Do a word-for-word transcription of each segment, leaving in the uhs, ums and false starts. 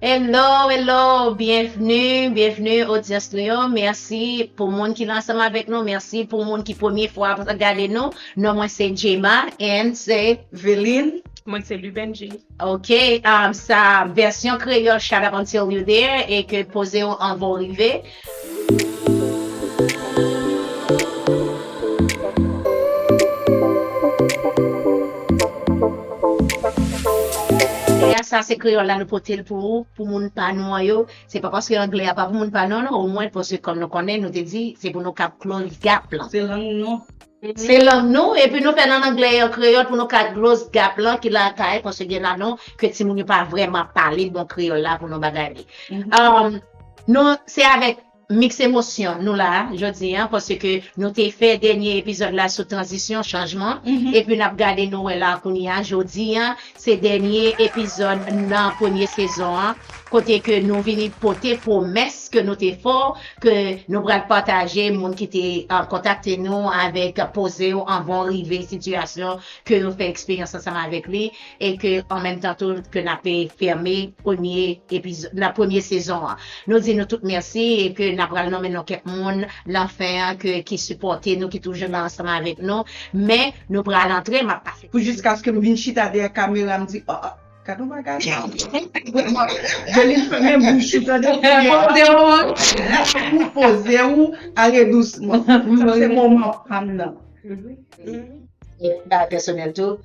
Hello, hello, byenvni, byenvni odyans nou yo. Mèsi pou moun ki la ansanm avèk nou, mèsi pou moun ki premye fwa ap gade nou. Non mwen se Jema and se Veline. Mwen se Lubenji. Ok, um, sa vèsyon kreyòl Shut Up Until You There e ke poze w anvan w rive. E a sa se kreyòl la nou pote l pou ou, pou moun pa nou an yo. Se pa paske anglè a pa pou moun pa nou an non, omwen paske kòm nou konnen, nou te di, se pou nou kab close gap lan. Se lang nou. Se lang nou, epi nou fè l an anglè e an kreyòl pou nou ka close gap lan ki lakay, paske gen ladan ke timoun yo pa vrèman pale bon kreyòl la pou nou bagay li. Um, nou, se avèk miks emosyon nou la a, jodi a, paske nou te fè dènye epizòd la sou tranzisyon, chanjman, epi n ap gade nou wè la kounye a, jodi a, se dènye epizòd nan premye sezon an, kote ke nou vini pote pwomès ke nou te fè w, ke nou pral pataje moun ki te, uh, kontakte nou avèk poze w anvan w rive sitiyasyon ke nou fè eksperyans ansanm avèk li e ke an menm tan tou ke n ape fèmen premye epizòd, nan premye sezon an. Nou di nou tout mèsi e ke n ap pral nonmen non kèk moun lan fen an ke, ki sipòte nou, ki toujou la ansanm avèk nou. Men nou pral antre, m ap pase. Pou jiskaske m vin chita dèyè kamera, m di, oh, oh, gad yon bagay. Veline fèmen bouch ou, tande. Poze w. Poze w, ale dousman. Sa se moman pa m nan. E bagay pèsonèl tou,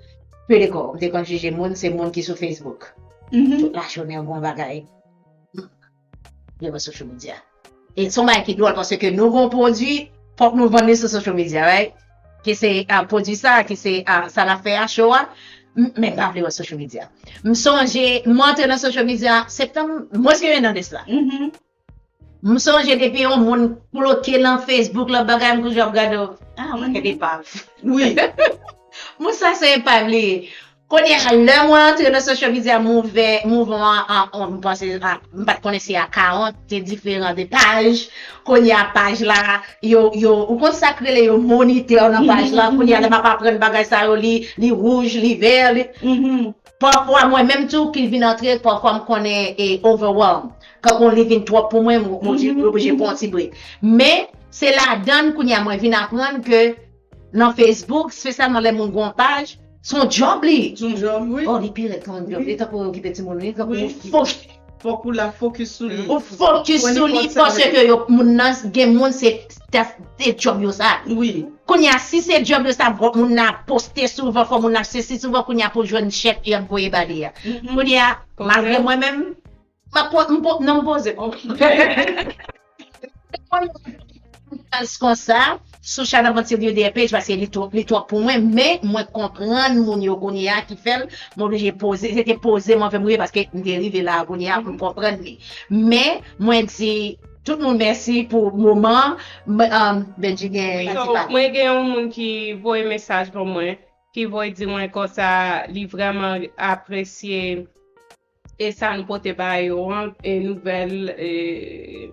pede kò, m te konn jije moun, se moun ki sou Facebook. Tout lajounen yon bon bagay. Vin wè social media. E se yon bagay ki dwòl paske nou gon pwodui, fòk nou vann li sou social media, right? Ki se, ah, pwodui sa, ki se, ah, sa n ap fè a, show a, m- men m pa vle wè social media. M sonje, m antre nan social media septanm, mwens ke yon an de sila. M sonje depi yon moun bloke lan Facebook, lan bagay, m toujou ap gade, ah, mwen gen de pav. Wi. Moun sa se epav li ye. Kounye a, lè mwen antre nan social media, m ouvè, m ouvè an, an, an, m panse, a, m pa t konnen si a karant, te diferan de paj. Kounye a, paj la, yo, yo, ou konn sa k rele yo monitè nan paj la. Kounye a, lè m ap aprann bagay sa yo, li, li wouj, li vè, li. Pafwa, mwen menm tou ki vin antre, pafwa m konnen e overwhelm. Kankou li vin twòp pou mwen, m oblije, m oblije pran yon ti break. Men, se ladan l kounye a mwen vin aprann ke nan Facebook, espesyalman lè moun gon paj, se yon djòb li. Se yon djòb, wi. Oh, li pi rèd ke yon djòb. Li tankou okipe timoun, li tankou yon fo- Fòk ou la fokis sou li. Ou fokis sou li paske yo, moun nan, gen moun se, se djòb yo sa. Wi. Kounye a, si se djòb yo sa, fò moun nan poste souvan, fò moun nan sesi souvan, kounye a pou jwenn chèk y ap voye ba li a. Kounye a, malgre mwen menm, m ap po- m po- non, m poze. Mwen faz konsa sou Shut Up Until You There page paske li twòp, li twòp pou mwen, men mwen konprann moun yo kounye a ki fè l, mwen oblije poze, se te poze mwen fè m rive paske m te rive la a kounye a pou m konprann li. Men mwen di tout moun mèsi pou moman, m- um, Benji gen. So, mwen gen yon moun ki voye mesaj ban mwen, ki voye di mwen konsa li vrèman apresye e sa nou pote ba yo an, e nouvèl, e,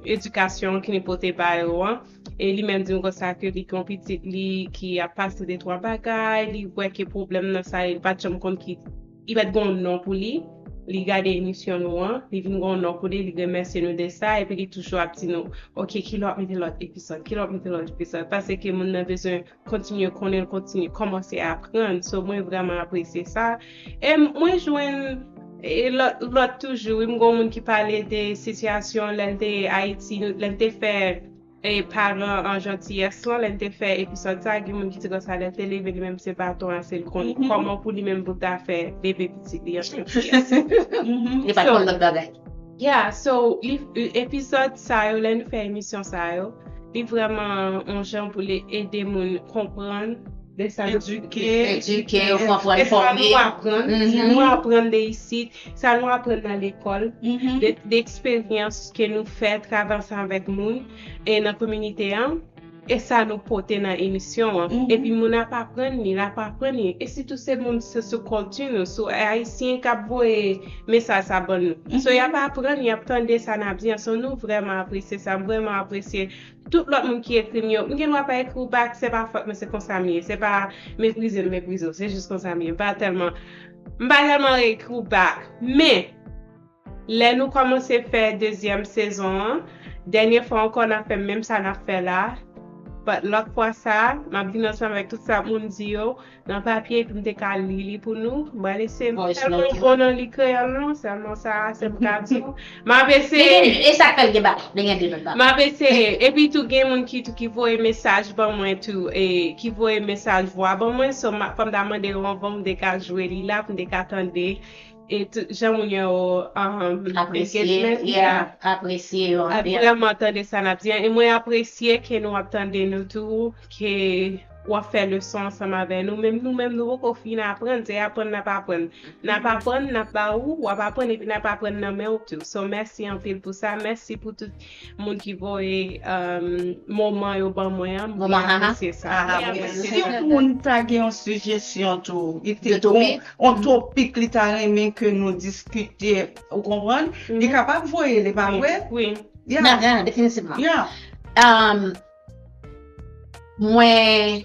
edikasyon ki nou pote ba yo an. E li menm di m konsa ke li gen yon pitit li ki ap pase de twa bagay, li wè ke pwoblèm nan sa, li pa t janm konn ki, li pa t gen yon non pou li. Li gade emisyon nou an, li vin gen yon non pou li, li remèsye nou de sa, epi li toujou ap di nou, ok, kilè w ap mete lòt epizòd, kilè w ap mete lòt epizòd, paske moun nan bezwen kontinye konnen l, kontinye kòmanse aprann. So, mwen vrèman apresye sa. E m- mwen jwenn e lòt, lòt toujou, wi, m gon moun ki pale de sitiyasyon lè l te Ayiti, lè l te fè e paran an jantiyès lan, lè l te fè episòd sa, gen moun ki di konsa lè l te leve li menm se baton an, se l konn kòman pou li menm pou l ta fè leve pitit li an jantiyès. Li pa t konn lòt bagay. Yeah, so, li, epizòd sa yo, lè nou fè emisyon sa yo, li vrèman yon jan pou li ede moun konprann de sa nou edike, edike, konprann, e sa fòme. Nou aprann, sa nou aprann de isit, sa nou aprann nan lekòl, de, de eksperyans ke nou fè, travay ansanm avèk moun, e nan kominote an. E sa nou pote nan emisyon an. Epi moun ap aprann li, l ap aprann li. E sitou se moun se sou kòlti nou, sou ayisyen k ap voye mesaj sa ban nou. So, y ap aprann, y ap tande sa n ap di an. So, nou vrèman apresye sa. M vrèman apresye tout lòt moun ki ekri m yo. M gen dwa pa ekri w back, se pa fòt mwen, se konsa m ye. Se pa meprize m meprize w, se jis konsa m ye. M pa tèlman, m pa tèlman ekri w back. Men, Lè nou kòmanse fè dezyèm sezon an, dènye fwa ankò n ap fè menm sa n ap fè la. But lòt fwa sa, m ap vin ansanm avèk tout sa moun di yo nan papye, epi m te ka li li pou nou. M pral eseye, m tèlman bon nan li kreyòl non, sèlman sa, se m ka di w. M ap eseye. E sa k fè l gen bak, li gen de lòt bak. M ap eseye. Epi tou, gen moun ki tou ki voye mesaj ban mwen tou, e ki voye mesaj vwa ban mwen. So, m ap, fò m ta mande yo anvan m te ka jwe li la, pou m te ka tande. E jan moun yo um, apresye, yeah, apresye yo anpil. Vrèman tande sa n ap di an. E mwen apresye ke nou ap tande nou tou, ke w ap fè leson ansanm avè nou. Menm nou menm, nou poko fin aprann, se aprann n ap aprann. N ap aprann, n ap ba ou, w ap aprann epi n ap aprann nan men w tou. So, mèsi anpil pou sa. Mèsi pou tout moun ki voye um, moman yo ban mwen an, m byen apresye sa. Si yon moun ta gen yon sijesyon tou, li te gen yon topik li ta renmen ke nou diskite, ou konprann, li kapab voye li, pa vre? Wi. Yeah. Nan, nan, definitivman. Yeah. Um, mwen,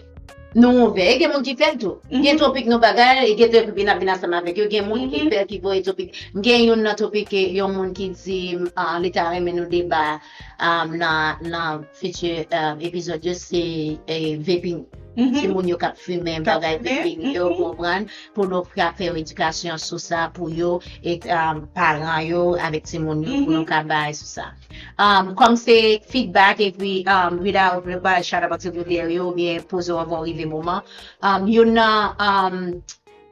nou ouvè. E gen moun ki fè l tou. Gen topik nou bagay, e gen topik n ap vin ansanm avèk yo. Gen moun ki fè, ki voye topik. Gen youn nan topik ke yon moun ki di, ah, li ta renmen nou deba, um, nan, nan fiti, um, epizòd yo, se eh, vaping. Timoun yo k ap fimen, bagay vaping yo, konprann, pou nou ka fè edikasyon sou sa pou yo, e um, paran yo, avèk timoun yo, pou nou ka bay sou sa. Um, kòm se feedback epi um, read out, reply, shout out to the yo, oubyen poze w anvan w rive moman. Um, youn nan um,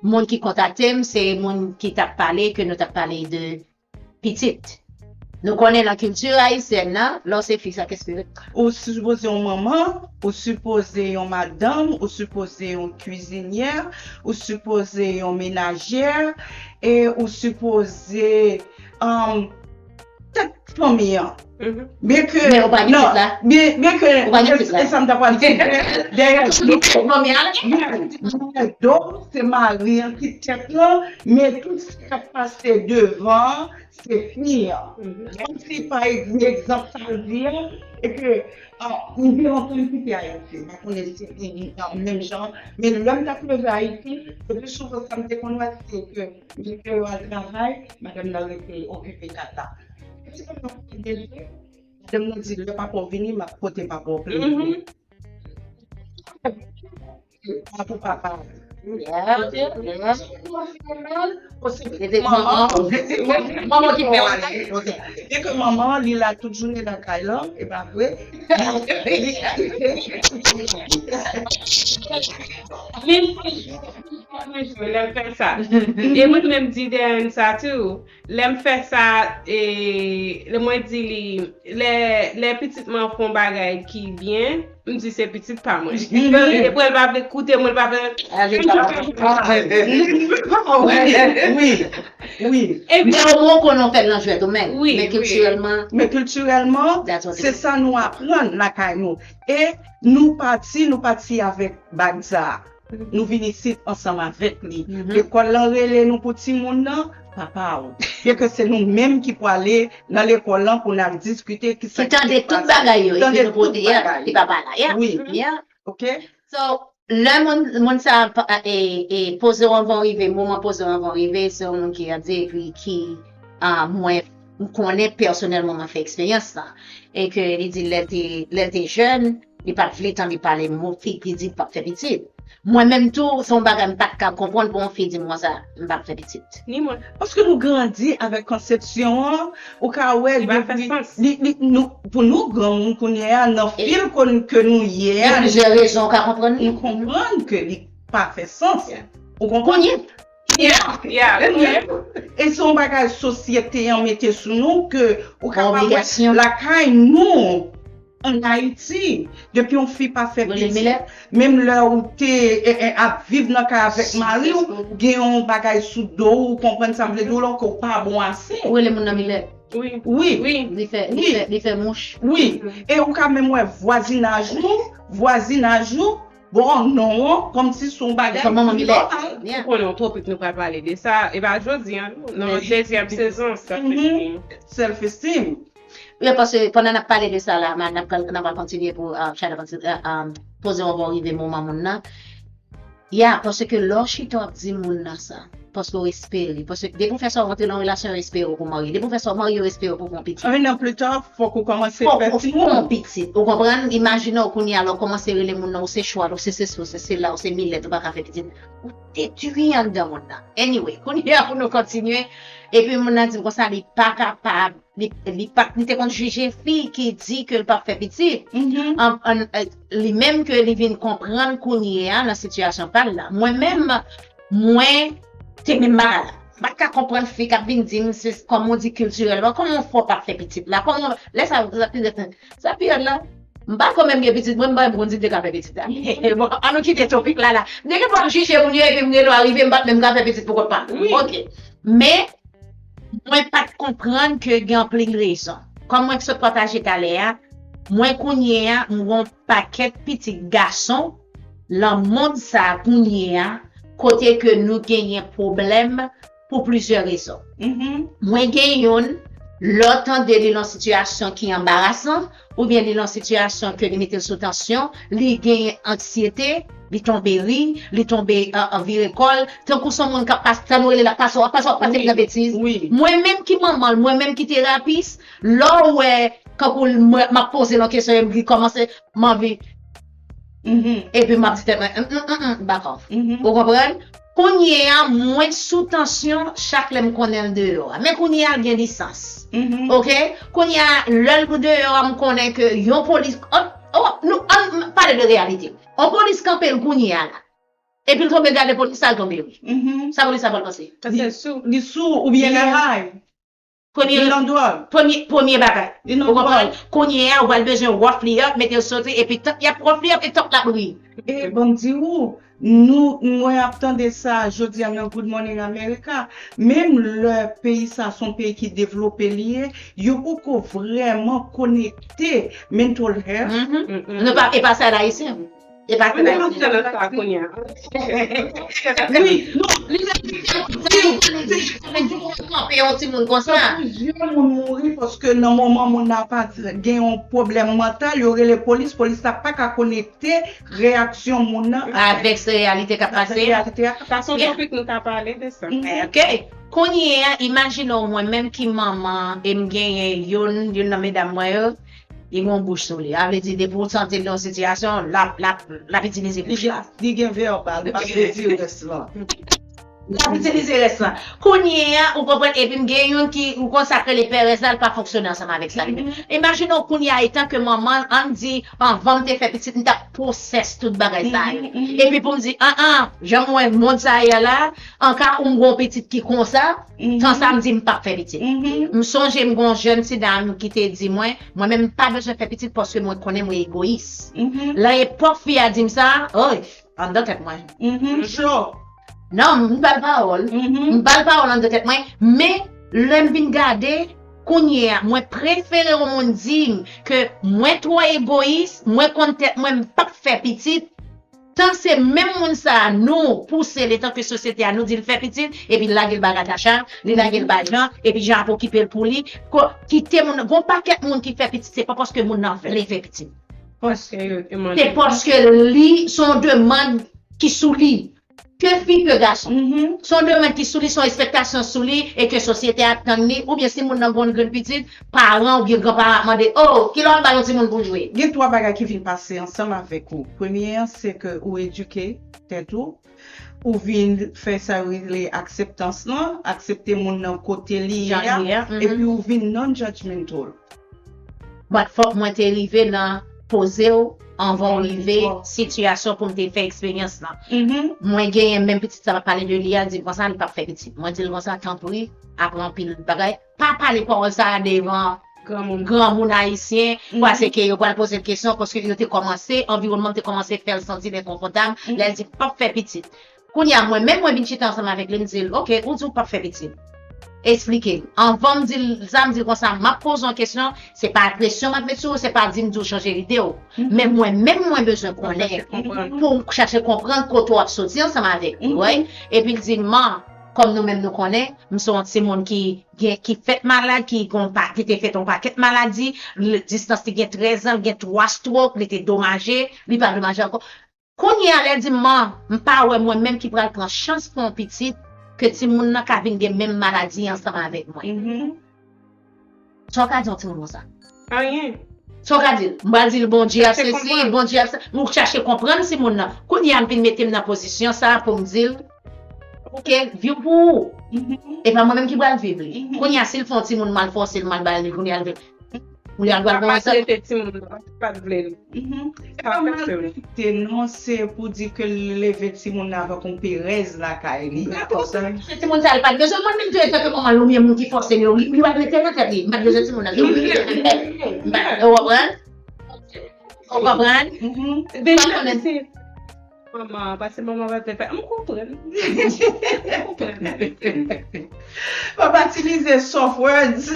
moun ki kontakte m, se moun ki t ap pale, ke nou t ap pale de pitit. Nou konnen nan kilti ayisyèn nan, lè w se fi, sa k espere. Ou sipoze yon manman, ou sipoze yon madanm, ou sipoze yon kwizinyè, ou sipoze yon menajè, e ou sipoze um, tèt fanmi an. Byen ke, men ou pa gen tit la. Byen, byen ke, ou pa gen tit la. E sa m ta pral di. Dèyè do, dèyè do, se mari an ki tèt lan, men tout sa k ap pase devan, se fi an. Menm si, pa egzanp, sa l di an, e ke ah, m gen lontan m kite Ayiti, m pa konnen si li menm jan, men lè m t ap leve Ayiti, le pli souvan sa m te konn wè, se ke mesye yo al travay, madanm nan rete okipe kat la. Ti madanm nan di, lè papa w vini, m ap pote papa w plede. Pou papa. Manman ki fè bagay. Byen ke manman, li la tout jounen lakay lan, e pa vre? Lè m fè sa. E mwen menm di Darren sa tou. Lè m fè sa, e, lè mwen di li, lè, lè pitit mwen fè yon bagay ki byen, m di se pitit pa mwen. Li pral pa vle koute mwen, li pa vle. Wi, wi. Men omwen w konnen w fè l nan jwèt ou menm. Men kiltirèlman, men kiltirèlman, se sa nou aprann lakay nou. E nou pati, nou pati avèk bag sa a. Nou vin isit ansanm avèk li. Lekòl lan rele nou pou timoun nan, papa w. Byen ke se nou menm ki pwale nan lekòl lan pou n al diskite ki sa ki tande tout bagay yo, epi nou pote a, ki papa la. Yeah. Wi. Yeah. Ok. So, lè moun, moun sa a pa- e, e, poze w anvan w rive, moman poze w anvan w rive, se yon moun ki ap di epi ki ah, mwen m konnen pèsonèlman mwen fè eksperyans sa. E ke li di lè l te, lè l te jèn, li pa t vle tande pale mo fi ki di l p ap fè pitit. Mwen menm tou, se yon bagay m pa t ka konprann pou yon fi di m konsa, m p ap fè pitit. Ni mwen. Paske nou grandi avèk konsepsyon an, ou ka wè depi li, li, nou, pou nou granmoun kounye a, nan fil ke nou ye a, gen plizyè rezon ou ka konprann. Nou konprann ke li pa fè sans. Ou konprann? Kounye Yeah, yeah, yeah. E se yon bagay sosyete an mete sou nou ke ou kapab wè lakay nou an Ayiti, depi yon fi pa fè pitit, menm lè ou te e, e, ap viv nan kay avèk mari w, gen yon bagay sou do w, ou konprann sa m vle di w la, ke w pa bon ase. Ou rele moun nan Milè. Wi. Wi. Li fè, li fè, li fè mouch. Wi. E ou ka menm wè vwazinaj ou, vwazinaj ou, Bon, non, kòmsi se yon bagay ki nòmal. Ou konnen yon topik nou pral pale de sa, e pa jodi a, non, nan dezyèm sezon, self-esteem. Self-esteem. Wi, paske pandan n ap pale de sa la, n ap, n ap kontinye pou, uh, Chada, uh, um, poze yon bon rive moman moun nan. Ya, paske lè w chita w ap di moun nan sa, Paske w espere. Paske depi w fè sa, w rantre nan yon relasyon, yo espere w pou w marye. Depi w fè sa, w marye, yo espere w pou w fè yon pitit. Un an pli ta, fòk ou kòmanse Fòk fè ou ti fè yon moun. Pitit. Ou konprann? Imajine w kounye a, lè w kòmanse rele moun nan, ou se chwal, ou se sesi, ou se sela, ou se milèt, ou pa ka fè pitit. Ou detwi anndan moun nan. Anyway, kounye a pou nou kontinye. Epi moun nan di m konsa, li pa kapab, li, li pa, li te konn jije fi ki di ke l p ap fè pitit. Mhm. An, an, eh, li menm ke li vin konprann kounye a nan sitiyasyon pa l la. Mwen menm, mwen te menm bagay la. M pa t ka konprann fi k ap vin di m, se kòman w di kiltirèlman, kòman w fè w p ap fè pitit la, kòman, lè sa, sa pi, sa peryòd la, m pa t konn menm gen pitit, mwen m pa menm konn si m te ka fè pitit la. Bon, an nou kite topik la la. M te gen dwa jije moun yo, epi m gen dwa rive, m pa t menm ka fè pitit pou kont pa m. Wi. Ok. Men, mwen pa t konprann ke gen anpil rezon. Kòm mwen sot pataje talè a, mwen kounye a, m gen yon pakèt pitit gason, lan mond sa a kounye a, kote ke nou genyen pwoblèm pou plizyè rezon. Mhm. Mwen gen youn, lè w tande li lan sitiyasyon ki anbarasan, oubyen li lan sitiyasyon ke li mete l sou tansyon, li genyen anksyete, li tonbe ri, li tonbe uh, uh, vire kò l, tankou se yon moun k ap pase, sa nou rele l ap pase, w ap pase, w ap pase nan betiz. Wi. Mwen menm ki manman l, mwen menm ki terapis, lè w wè, kankou m ap poze l yon kesyon, epi li kòmanse, m anvi, Mhm. epi m ap di tèt mwen, mm, mm, mm, mm, dakò. Mhm. Ou konprann? Kounye a, mwen sou tansyon chak lè m konnen l deyò a. Men kounye a, l gen lisans. Mhm. Ok? Kounye a, lè l deyò a, m konnen ke yon polis. Oh, oh, nou, ann pale de reyalite. Yon polis kanpe l kounye a la. Epi l tonbe gade polis la, l tonbe ri. Mhm. Sa polis la pral panse? Paske sou Li sou oubyen li high. Premye, Li nan dwòl. premye, premye bagay. Li nan Ou konprann? dwòl. Kounye a, ou pral bezwen rough li up, mete l soti, epi tank y ap rough li up, e tank l ap ri. E ban m di ou, nou, mwen ap tande sa jodi a nan Good Morning America. Menm lè peyi sa se yon peyi ki devlope li ye, yo poko vrèman konekte mental health. Mhm. Nou pa, e pa sa ayisyen. E pa sa Mwen nan ayisyen. nan sa kounye a. Wi, non, Li di, li di, li di, kanpe yon timoun konsa. Plizyè moun mouri paske nan moman moun nan pa gen yon pwoblèm mantal, yo rele polis, polis la pa ka konekte reyaksyon moun nan Avèk se reyalite k ap pase. Reyalite a. Sa se yon topik nou ka pale de sa. Ok. Kounye a, imajine w mwen menm ki manman e m genyen youn, youn nan medam mwen yo, li gen yon bouch sou li. A vle di, depi w santi l nan yon sitiyasyon, l ap, l ap, l ap itilize Li bouch la. gen, li gen vèbal, pa vle di rès lan. L ap itilize rès lan. Kounye a, ou konprann, epi m gen youn ki, ou konn sa k rele pèrèz la, l pa fonksyone ansanm avèk sa. Imajine w kounye a, etan ke manman, ann di, anvan m te fè pitit, m t ap pwosès tout bagay sa yo. Epi pou m di, an, an, jan m wè mond sa ye la, an ka ou m gen yon pitit ki konsa, tan sa m di m p ap fè pitit. M sonje m gen yon jèn ti dam ki te di mwen, mwen menm m pa bezwen fè pitit paske mwen konnen mwen egoyis. Lan epòk fi a di m sa, oy, anndan tèt mwen. Mhm, cho. Non, m ba l pawòl. M ba l pawòl anndan tèt mwen. Men, lè m vin gade, kounye a, mwen prefere yon moun di m ke mwen twò egoyis, mwen konn tèt mwen, m p ap fè pitit. Tan se menm moun sa a nou pouse letan ke sosyete a nou di l fè pitit, epi l lage l ba Natacha, li lage l ba Jean, epi Jean ap okipe l pou li. Ko, kite moun, gon pakèt moun ki fè pitit, se pa paske moun nan vle fè pitit. Paske yo te Se mande. Paske li, se yon demann ki sou li. Ke fi, ke gason. Mhm. Se yon demann ki sou li, se yon ekspektasyon sou li, e ke sosyete a tann li, oubyen si moun nan gon grenn pitit, paran oubyen granparan ap mande, oh, kilè w ap ba yon timoun pou jwe? Gen twa bagay ki vin pase ansanm avèk ou. Premye an, se ke ou edike tèt ou, ou vin fè sa yo rele akseptans lan, aksepte moun nan kote li ye a, Jan li ye a, mhm. Epi ou vin non-judgmental. But fòk mwen te rive nan poze w anvan w rive Bon. Sitiyasyon pou m te fè eksperyans lan. Mhm. Mwen genyen menm pitit sa m ap pale de li a, di m konsa li p ap fè pitit. Mwen di l konsa, tanpri, apre anpil bagay, pa pale pawòl sa a devan Granmoun. Granmoun ayisyen, Mhm. Paske yo pral poze l kesyon, paske yo te kòmanse, anviwònman te kòmanse fè l santi l enkonfòtab, Mhm. lè l di m p ap fè pitit. Kounye a, mwen menm, mwen vin chita ansanm avèk li, m di l, oke, ou di w p ap fè pitit. Eksplike m. Anvan m di l sa, m di l konsa, m ap poze w kesyon, se pa presyon m ap met sou ou, se pa di m di w chanje ide w. Men mwen menm, mwen bezwen konnen Konprann. Pou m chache konprann kote w ap soti ansanm avèk li, right? Epi l di m, man, kòm nou menm nou konnen, m se yon timoun ki gen, ki fèt malad, ki gon pa, ki te fèt yon pakèt maladi, l- distans li gen trèz an, l gen twa stroke, li te domaje, li pa domaje ankò. Kounye a, lè l di m, man, m pa wè mwen menm ki pral pran chans pou yon pitit, ke timoun nan ka vin gen menm maladi ansanm avèk mwen. Sa w ka di yon timoun konsa? Anyen. Sa w ka di l? M pral di l Bondye ap sesi, Bondye ap sa. M chache konprann timoun nan. Kounye a m vin mete m nan pozisyon sa a pou m di l, ok, viv pou ou. E pa mwen menm ki pral viv li. Kounye a si l fè yon timoun mal fòse l mal ba li, kounye a l vin. Kounye a l pral gen yon sa. Trete timoun nan, pa t vle li. Se pa maltrete non, se pou di ke l leve timoun nan avèk yon perèz lakay li. Se timoun sa, li pa t bezwen mwen menm tou etanke manman l oubyen moun ki fòse l yo, li pa t rete nan tèt li. M pa t bezwen timoun nan. Ou konprann? Ou konprann? Deja se manman, paske manman pa t fè. M konprann. M konprann. Papa itilize soft words.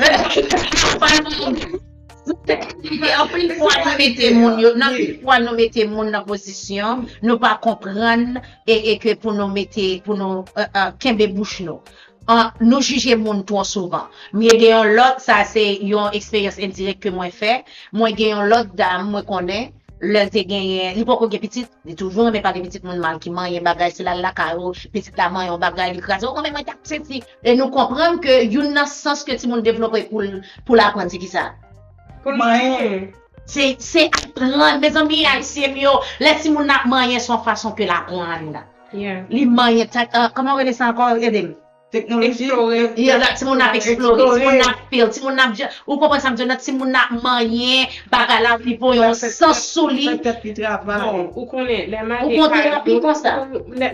Anpil fwa nou mete moun yo, nan anpil fwa nou mete moun nan pozisyon nou pa konprann e, e ke pou nou mete, pou nou uh, uh, kenbe bouch nou. Uh, nou jije moun twò souvan. Mwen gen yon lòt, sa se yon eksperyans endirèk ke mwen fè. Mwen gen yon lòt dam, mwen konnen, lè l te genyen, li poko gen pitit, li toujou renmen pale pitit moun mal ki manyen bagay, si l al lakay ou, pitit la manyen yon bagay, li kraze, ou konprann mwen t ap sezi. E nou konprann ke youn nan sans ke timoun devlope pou l, pou l aprann, se kisa? Pou l manyen. Se, se aprann, mezanmi, ayisyen m yo, lè timoun nan ap manyen, se yon fason ke l aprann. Yeah. Li manyen, ta, uh, kòman w rele sa ankò? Ede m. Teknoloji. Eksplore. Yo, la, timoun nan ap eksplore, timoun nan ap feel, timoun nan ap, ou konprann sa m di w nan, timoun nan ap manyen, bagay la, li voye yon sans sou li. Fè tèt li travay. Bon, ou konnen, lè m ale Ou pran terapi konsa?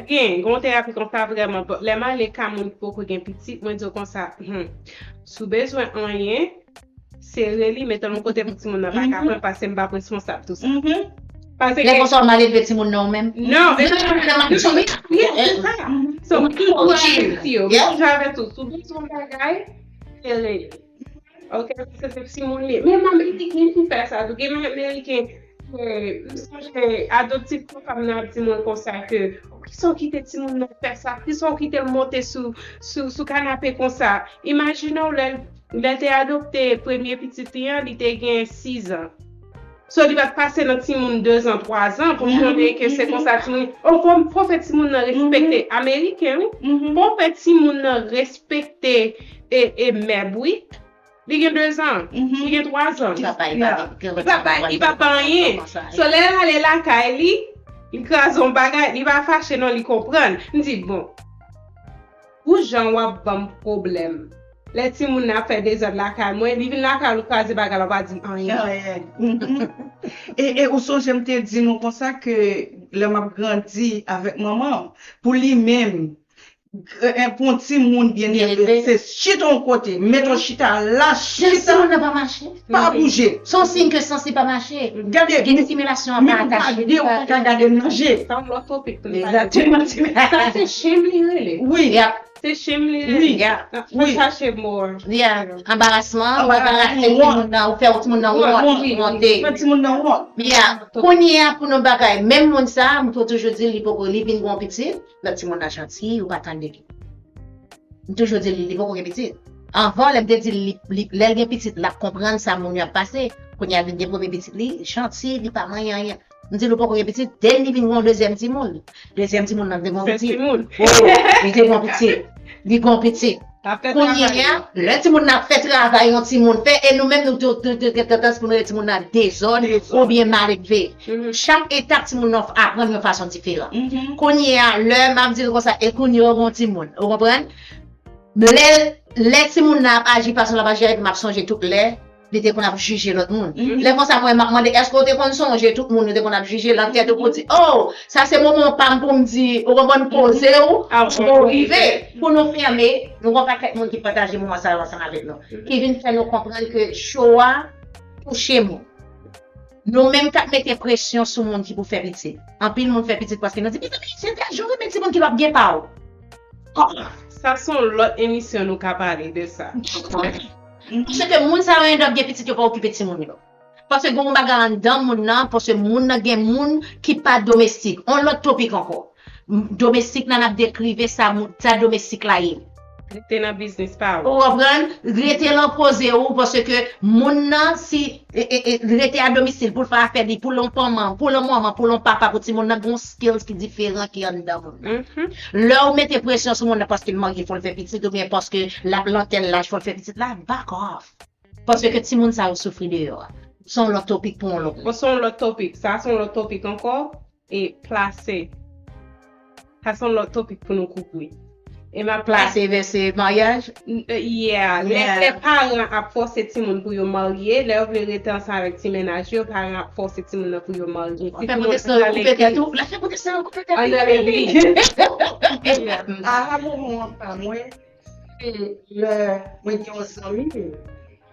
Gen, gen terapi konsa vrèman. Bon, lè m ale ka moun ki poko gen pitit, mwen di yo konsa, hmm, si w bezwen anyen, sere li, mete l yon kote pou timoun nan pa ka pran, paske m p ap responsab tou sa. Paske Lè konsa w mal elve timoun nan ou menm? Non, men Timoun nan ap tchoumi. Yeah, se sa. So, pou Ayiti yo, Yeah. pou jave tou, sou bezwen bagay, sere li. Ok, se se timoun li. Men Ameriken ki fè sa tou. Gen Ameriken, eh, m sonje adoptif fanm nan ap di mwen konsa ke, "Oh, kisa w kite timoun nan fè sa? Kisa w kite l monte sou, sou, sou kanape konsa?" Imajine w lè, lè te adopte premye pitit li an, li te gen sis an. So, li pa t pase nan timoun dezan, twazan pou m konnen ke se konsa timoun. Oh, fò, fò fè timoun nan respekte. Ameriken, wi. Fò fè timoun nan respekte e, e mèb, wi. Li gen dezan. Li gen twazan. Li pa bay, li pa bay. Li pa bay, li pa bay anyen. So, lè l ale lakay li, li kraze yon bagay, li pa fache non, li konprann. M di, bon, pou jan w ap ban m pwoblèm. Lè timoun nan ap fè dezòd lakay mwen, li vin lakay ou, li kraze bagay la, ou pa di m anyen. Anyen. Mhm. E, e ou sonje m te di nou konsa ke lè m ap grandi avèk manman, pou li menm, gr- eh, pou yon timoun byen Byen elve, elve. Se chita yon kote, met yon chita la, Jan chita, timoun nan pa mache. pa bouje. Se yon siy ke sans li pa mache. Gade, Gen similasyon an men pa ou pa atache. gade, ou pa ka gade nan je. Sa yon lòt topik pou n pale. Egzakteman. Sa se shame li rele. Wi, Yeah, Se shame li rele. wi, yeah, Fò wi. chache more. Yeah. Anbarasman, ou Anbarasman, anbarase wont. timoun nan, ou fè yon timoun nan Wont, wont, wont. wonte. Fè timoun nan wont. Yeah. Kounye a pou nou bagay, menm moun sa, m tou toujou di l, li poko, li vin gon pitit, lòt timoun nan janti, ou pa tande li. M toujou di l, li poko gen pitit. Anvan, lè m te di l, li, li, lè l gen pitit, l ap konprann sa moun yo ap pase. Kounye a, vin gen premye pitit li, janti, li pa manyen anyen. M di l, ou poko gen pitit, then li vin gon dezyèm timoun. Dezyèm timoun nan te gon Fè pitit. timoun. Oh, li te gon pitit. Li gon pitit. Kounye a, lè timoun nan ap fè travay yon timoun fè, e nou menm nou tou tou tou gen tandans pou nou rele timoun nan dezòd oubyen mal elve. Chak etap timoun nan aprann yon fason diferan. Kounye a, lè m ap di l konsa, e kounye a w gon timoun, ou konprann? Lè, lè timoun nan ap aji fason l ap aji a, epi m ap sonje tout lè li te konn ap jije lòt moun. Lè konsa mwen m ap mande, èske w te konn sonje tout moun ou te konn ap jije nan tèt ou pou di, oh, sa se moman pa m pou m di, ou konprann, poze w, pou w rive, pou nou fèmen, nou gon pakèt moun ki pataje moman sa yo ansanm avèk nou, ki vin fè nou konprann ke cho a touche moun. Nou menm k ap mete presyon sou moun ki pou fè pitit. Anpil moun fè pitit paske nou di, mezanmi, se tèl jan w renmen timoun ki p ap gen pa w. Kòman? Sa se yon lòt emisyon nou ka pale de sa. Paske moun sa yo end up gen pitit yo pa okipe timoun yo. Paske gen yon bagay anndan moun nan, paske moun nan gen moun ki pa domestik. On lòt topik ankò. M- Domestik nan n ap dekrive sa, moun- sa domestik la ye. Rete nan biznis pa ou. Ou konprann? Rete lan koze ou, paske moun nan, si e, e, e, rete a domisil pou l fè afè li, pou l yon manman, pou l yon manman, pou l yon papa, pou timoun nan, gen yon skills ki diferan ki anndan moun nan. Mhm. Lè ou mete presyon sou moun nan paske l marye, fò l fè pitit, oubyen paske l ap lan tèl laj, fò l fè pitit la, back off. Paske timoun sa yo soufri deyò a. Se yon lòt topik pou yon lòt. Bon, se yon lòt topik. Sa se yon lòt topik ankò. E plase. Sa se yon lòt topik pou nou kouvri. E m ap Plase vèse maryaj. N- Yeah, lè Yeah. lè paran ap fòse timoun pou yo marye, lè yo vle rete ansanm avèk ti mennaj yo, paran ap fòse timoun nan pou yo marye. Si Fè timoun pwoteksyon, al koupe legliz- tèt ou, la fè pwoteksyon, koupe tèt An ou. nan legliz. Aha moman an pa mwen, se lè mwen gen yon zanmi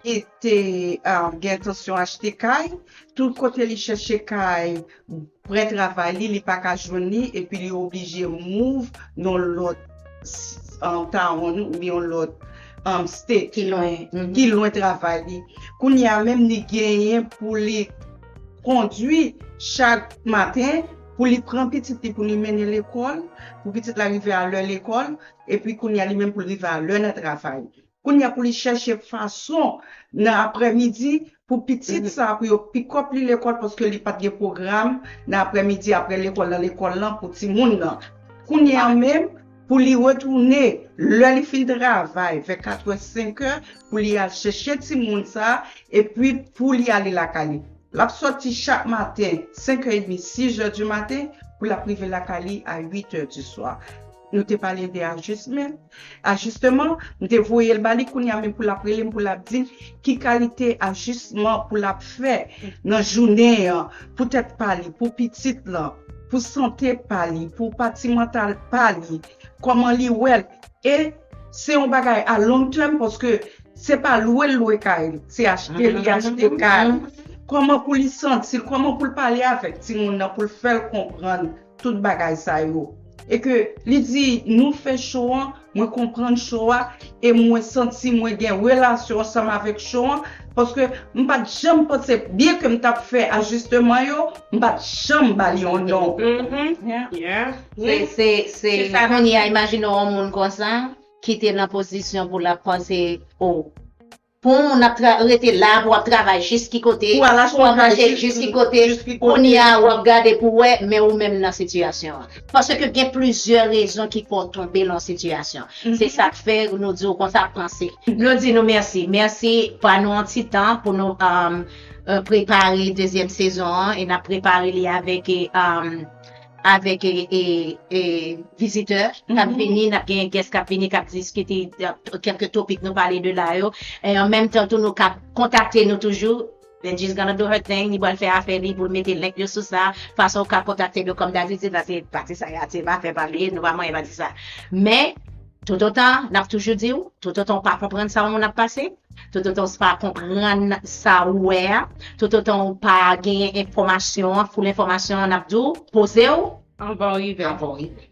ki te ah, gen entansyon achte kay, tout kote li chèche kay, pran travay li, li pa ka jwenn li, epi li oblije move nan lòt um, town oubyen yon lòt um, state Ki lwen. Mhm. Ki lwen travay li. Kounye a menm li genyen pou li kondwi chak maten, pou li pran pitit li pou li mennen lekòl, pou pitit la rive a lè lekòl, epi kounye a li menm pou li rive a lè nan travay. Kounye a pou li chèche fason nan aprèmidi pou pitit sa pou yo pikòp li lekòl paske li pa t gen pwogram nan aprèmidi apre lekòl nan lekòl lan pou timoun nan. Kounye a menm pou li retounen lè li fin travay vè katrè senkè pou li al chèche timoun sa epi pou li ale lakay li. L ap sòti chak maten senkè edmi, sizè di maten pou l ap rive lakay li a uitè di swa. Nou te pale de ajisman. Ajisteman, m te voye l ba li kounye a menm pou l ap rele m pou l ap di m ki kalite ajisman pou l ap fè nan jounen an, pou tèt pa li, pou pitit lan, pou sante pa li, pou pati mantal pa li, kòman li wè l. E se yon bagay a long term paske se pa lwe l lwe kay, se achte li achte kay. Kòman pou li santi l, kòman pou l pale avèk timoun nan pou l fè l konprann tout bagay sa yo. E ke li di nou fè cho an, mwen konprann cho a e mwen santi mwen gen relasyon ansanm avèk cho an paske m pa t janm panse byen ke m t ap fè ajisteman yo, m pa t janm ba li yon non. Mhm. Yeah. Yeah. Se se se Se sa. Kounye a imajine yon moun konsa ki te nan pozisyon pou l ap panse o pou yon moun ap tra- rete la pou w ap travay jis ki kote Pou al achte pou w ap kay achte jis- jis ki kote jis ki kote. Kounye a w ap gade pou wè men ou menm nan sitiyasyon an paske gen plizyè rezon ki fè w tonbe nan sitiyasyon se sa k fè nou di w konsa panse nou di nou mèsi mèsi pa nou yon ti tan pou nou um, uh, prepare dezyèm sezon an e n ap prepare li avèk um, avèk e, e, e, vizitè k ap vini, n ap gen guest k ap vini, k ap diskite kèlke topik nou pale de la yo. E an menm tan tou nou ka kontakte nou toujou. Benji's gonna do her thing, li pral fè afè li pou l mete link yo sou sa. Fason ou ka kontakte nou kòm dabitid, paske pati sa y a ti pa fè pale, nou pa manyen pati sa. Men, toutotan, n ap toujou di w, toutotan w pa konprann sa yon moun ap pase, toutotan w pa konprann sa ou wè a, toutotan w pa genyen enfòmasyon an, full enfòmasyon an, n ap di w, poze w, Anvan w rive. Anvan w rive.